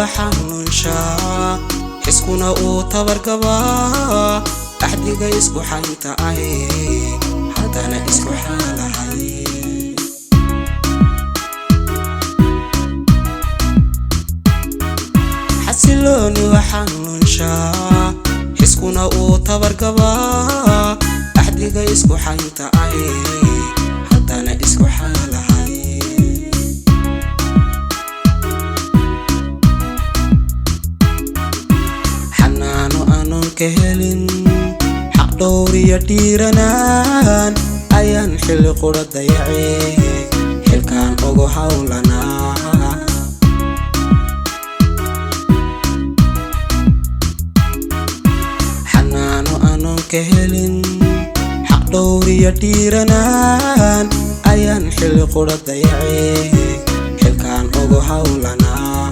Waxaan lunshaa, xiskuna uu tabargabaa, axdiga isku xaynta ahe, haddana isku xaalahay. Xasilooni waxaan lunshaa, xiskuna uu tabargabaa, axdiga isku xaynta ahe, haddana isku xaalahay. Xanaano aanon ka helin xaq dhowriyo dhiiranaan ayaan xilli qura dayace, xilkaan ugu howlanaa. Xanaano aanon ka helin xaq dhowriyo dhiiranaan ayaan xilli qura dayace, xilkaan ugu howlanaa.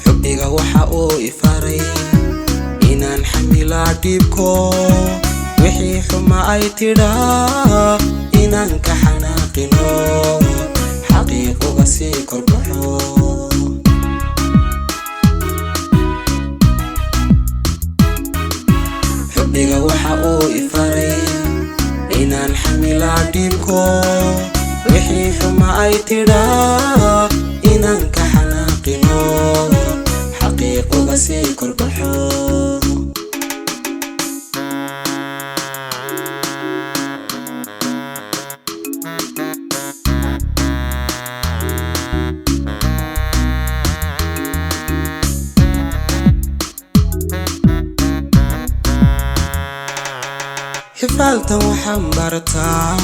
Xubbiga waxa uu ifaray inaan xamilaa dhiibko, wixii xuma ay tidhaa inaan ka xanaaqino, xaqiiq uga sii korbaxo. Xubbiga waxa uu ifaray inaan xamilaa dhiibko, wixii xuma ay tidhaa inaan ka xanaaqino, xaqiiq uga sii korbaxo. Xifaaltan waxaan bartaa,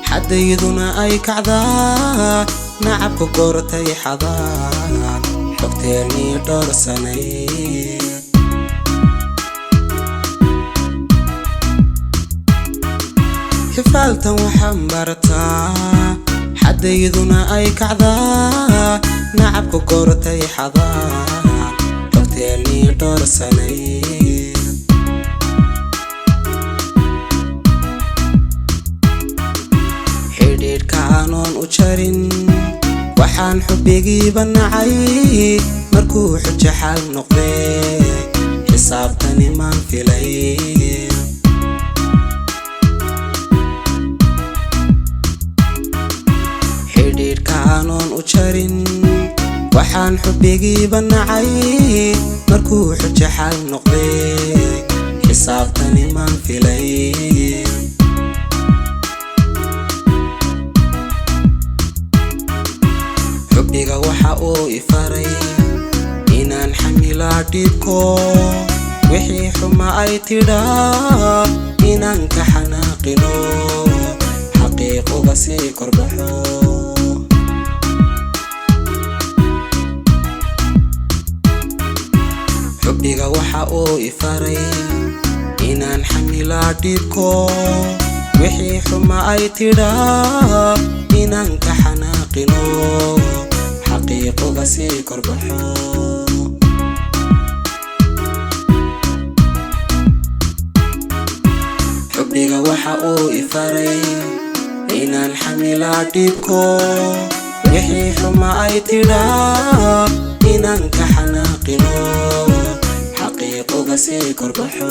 xadayduna ay kacdaa, nacabka goortay xadaan xogteennii dhowrsanay. Xifaaltan waxaan bartaa, xadayduna ay kacdaa, nacabka goortay xadaan xogteennii dhowrsanay. Xidhiidhka aanoon u jarin waxaan xubbigiiba nacay, markuu xujo xaal noqdee, xisaabtani maan filay. Xidhiidhka aanoon u jarin waxaan xubbigiiba nacay, markuu xujo xaal noqdee, xisaabtani maan filay. Xubbiga waxa uu ifaray inaan xamilaa dhiibko, wixii xuma ay tidhaa inaan ka xanaaqino, xaqiiq uga sii korbaxo. Xubbiga waxa uu ifaray inaan xamilaa dhiibko, wixii xuma ay tidhaa inaan ka xanaaqino, xaqiiq uga sii korbaxo. Xubbiga waxa uu ifaray inaan xamilaa dhiibko, wixii xuma ay tidhaa inaan ka xanaaqino, xaqiiq uga sii korbaxo.